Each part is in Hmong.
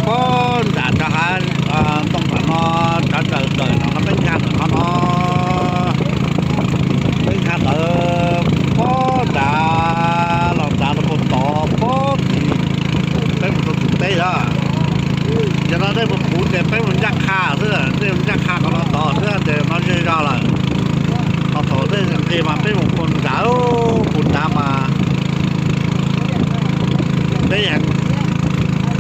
Pob nram tsav hav ntoo nram no, tsav ntawm ntawm no peb nkag ntawm qhov no, peb nkag ntawd pob nrad los nrad rau puag tod pob tid, peb mus rau tus teb lawm. Yog no dej puv puv ces peb mus ncaj qha xwb, dej mus ncaj qha qhov no tod xwb ces no zej zog lawm. Ho thaum dej nqis mas peb mus puag nrad, puag nrad mas dej,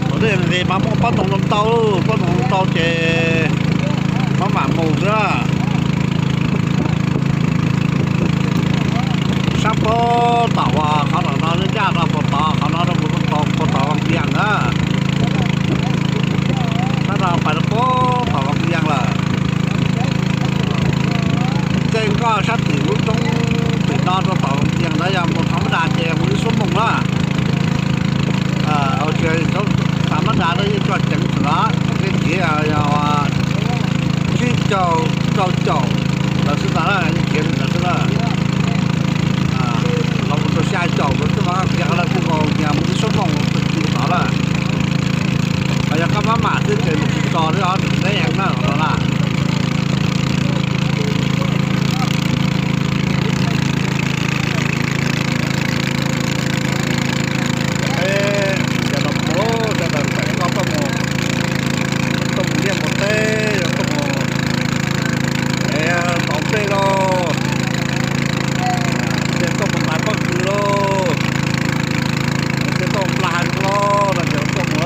thaum dej nqis mas muaj pob ntoo ntau ntau, pob ntoo ntau ces maj mam mus xwb. Sab pob tom uas qhov tom no ncaj rau puag tod, qhov no rau puag tod, puag tom Vaj Vias na. Sab no pais rau puag tom Vaj Vias lawm. Nce nkoj sab tim lub roob tim no rau tom Vaj Vias ntawd yog mus thov mab das ces mus ib xuab moos na. Ua tsis xav mab das no yeej tso ceev xwm na, yeej khiav yog tsib caug rau caum ntawd xwb ntag, yeej khiav li ntawd xwb na. Los mus rau xya caum ntawd xwb mas khiav qhov no kuj nkaus, mus ib xuab moos tau tsis tau lawm. Ho yog koj maj mam xwb ces mus tsis txog li os, nws neb heev na qhov no na. Peb cov no mus sawv daws pem koj tuaj mus, tuaj mus liaj mus teb, yog tuaj mus ev tau nplej lauj, tej tuaj mus ntais pob kws lauj, tej tuaj mus nplaj hav zoov lauj, no ces tuaj mus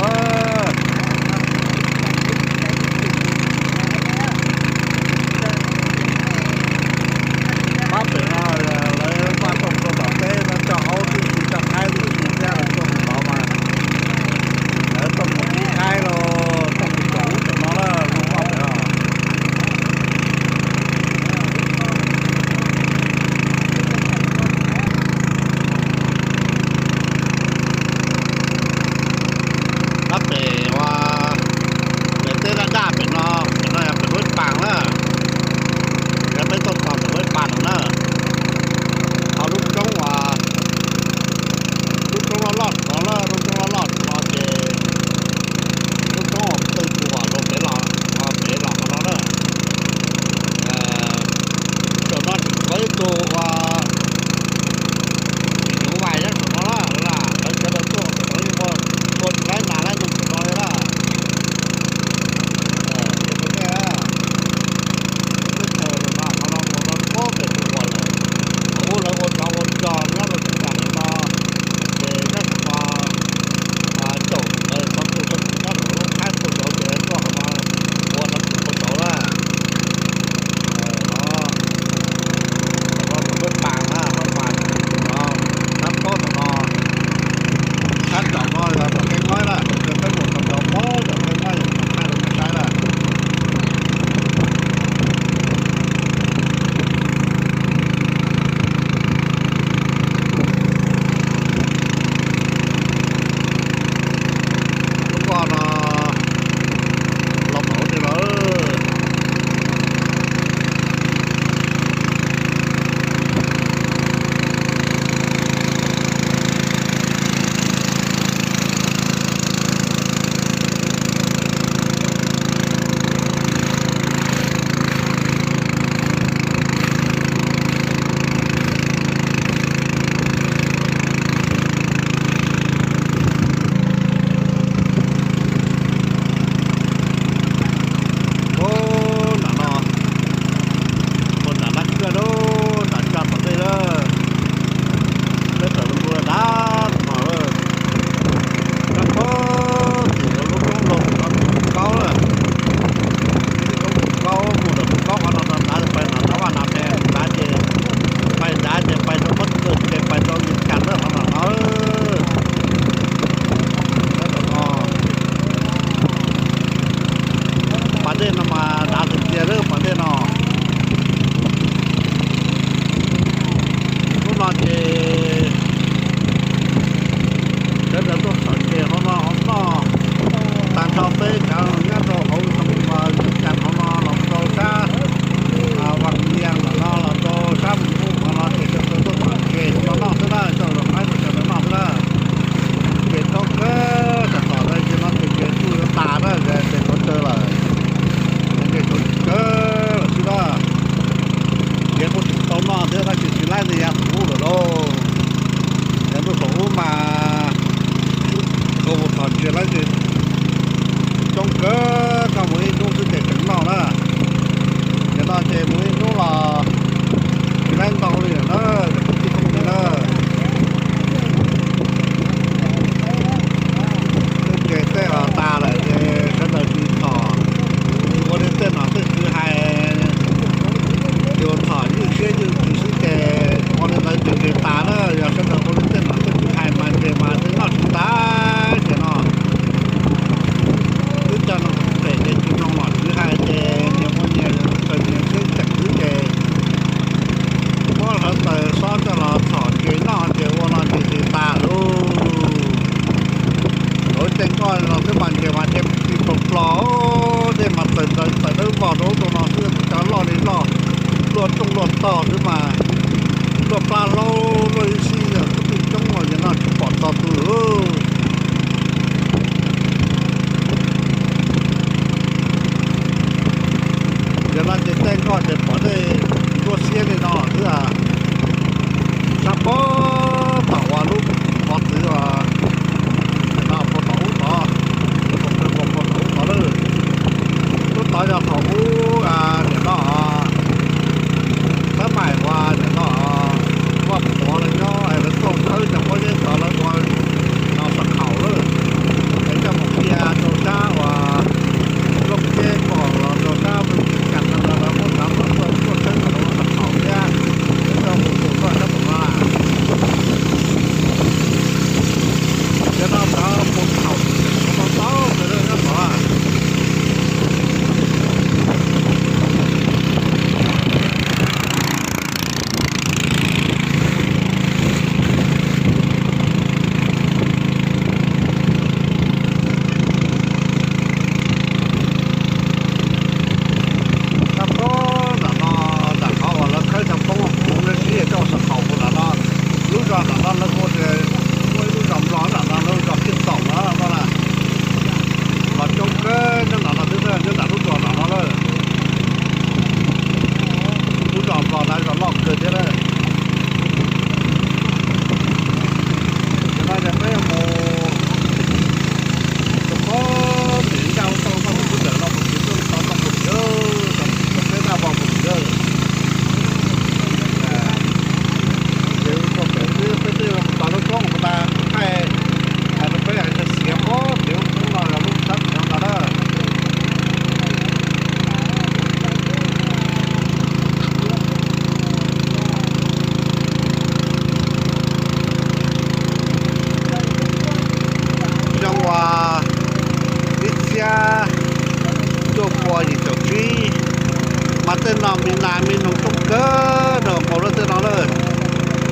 Mas tej no me nas me noog coob kawg nkaus lawm tej no na.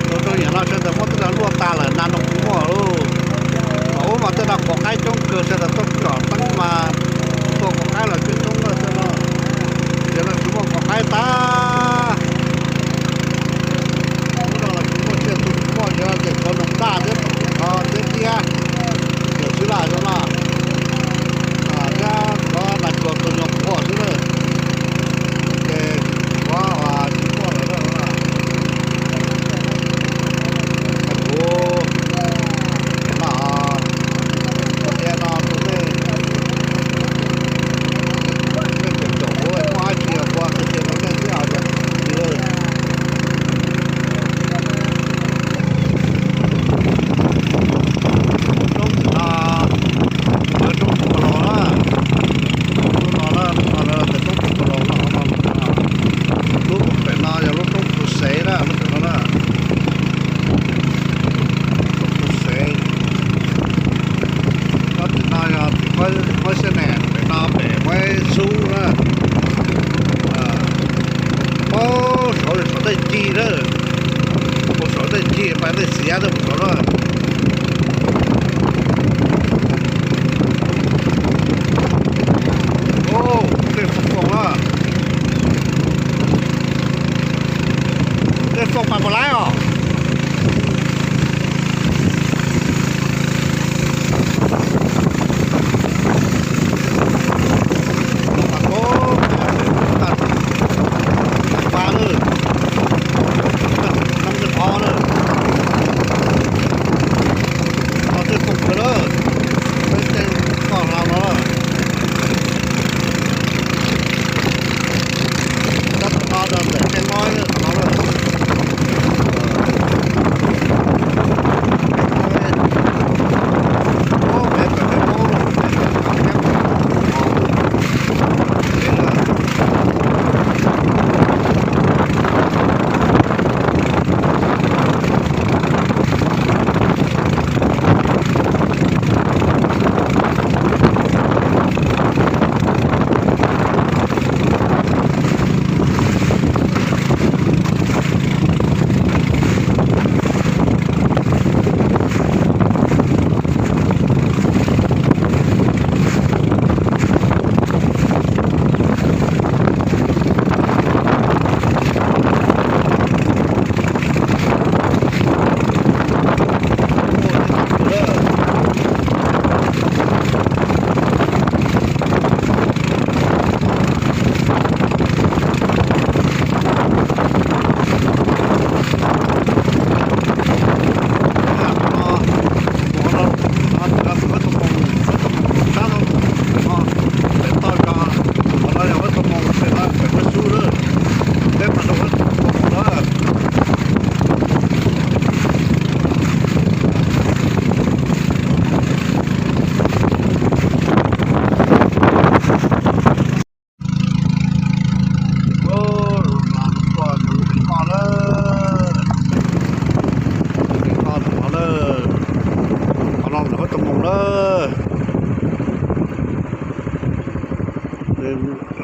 Rau rau yaam no sawv daws muab tej no luaj tag lawm, nas noog tsis muaj lauj. Thaum ub mas tej no quav qaib coob kawg, sawv daws tuaj tsom teeb mas tua quav qaib los coob coob lawm tej no. Ces no tsis muaj quav qaib tag. Hnub no los tsis muaj tsiaj txhu tsis muaj, yog ces tshuav noog daj thiab, tshuav tiab, yog xwb laj zoo na. Thiab tshuav nas cuag tus nyuag quav xwb na. Ces tshuav tsis muaj lawm na. Kuv no, tias no rau nej, nej tseem tsom kuv muaj dab tsi los ua qhia rau nej thiab os. Roob tim no, roob tim no los na, roob no na, roob no lawv tias roob tim no los no, lub pem no yog lub roob Phu Xev na, lub pem no na, roob Phu Xev. Roob tim no yog tim Muab Xab Nas, pem no pem Muab Xub na. Paub saum, saum tej cig na, mus saum tej cig pas tej xiav tej mus saud na. Tej foob foom na, tej foob pas puas laib os. Los pas koob, pas lawm, nab tej qhov lawm, los tej foob kawg lawm, peb tej koj hla no lawm. Tab tom no rau ntawm tej mob tom no lawm. Qhov no ntawm huab tus moos na.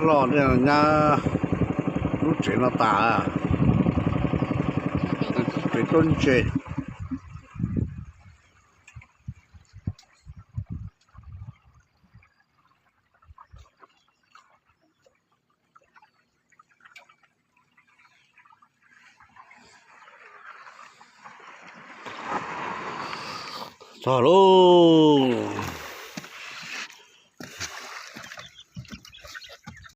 Loj nyab lub tsev no tas, tsev tuab ntse. Txog lauj.